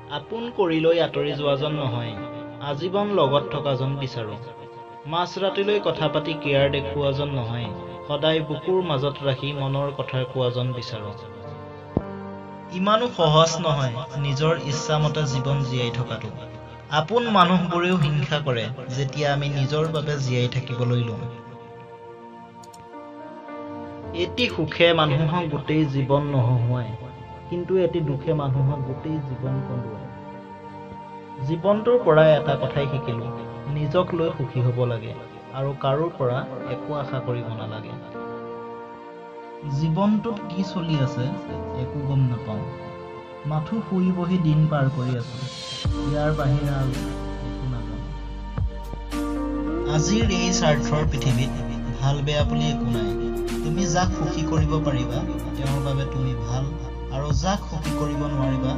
আপোন কৰি লৈ আঁতৰি যোৱাজন নহয়, আজীৱন লগত থকাজন বিচাৰোঁ। মাজৰাতিলৈ কথা পাতি কেয়াৰ দেখুওৱাজন নহয়, সদায় বুকুৰ মাজত ৰাখি মনৰ কথা কোৱাজন বিচাৰোঁ। ইমানো সহজ নহয় নিজৰ ইচ্ছামতে জীৱন জীয়াই থকাটো। আপোন মানুহবোৰেও হিংসা কৰে যেতিয়া আমি নিজৰ বাবে জীয়াই থাকিবলৈ লওঁ। এটি সুখে মানুহক গোটেই জীৱন নহহুৱায়, কিন্তু এটি দুখে মানুহক গোটেই জীৱন কন্দুৱায়। জীৱনটোৰ পৰা এটা কথাই শিকিলোঁ, নিজক লৈ সুখী হ'ব লাগে আৰু কাৰো পৰা একো আশা কৰিব নালাগে। জীৱনটোত কি চলি আছে একো গম নাপাওঁ, মাথোঁ শুই বহি দিন পাৰ কৰি আছোঁ, ইয়াৰ বাহিৰে আৰু একো নাজানো। আজিৰ এই স্বাৰ্থৰ পৃথিৱীত ভাল বেয়া বুলি একো নাই। তুমি যাক সুখী কৰিব পাৰিবা তেওঁৰ বাবে তুমি ভাল, আৰু যাক সুখী কৰিব নোৱাৰিবা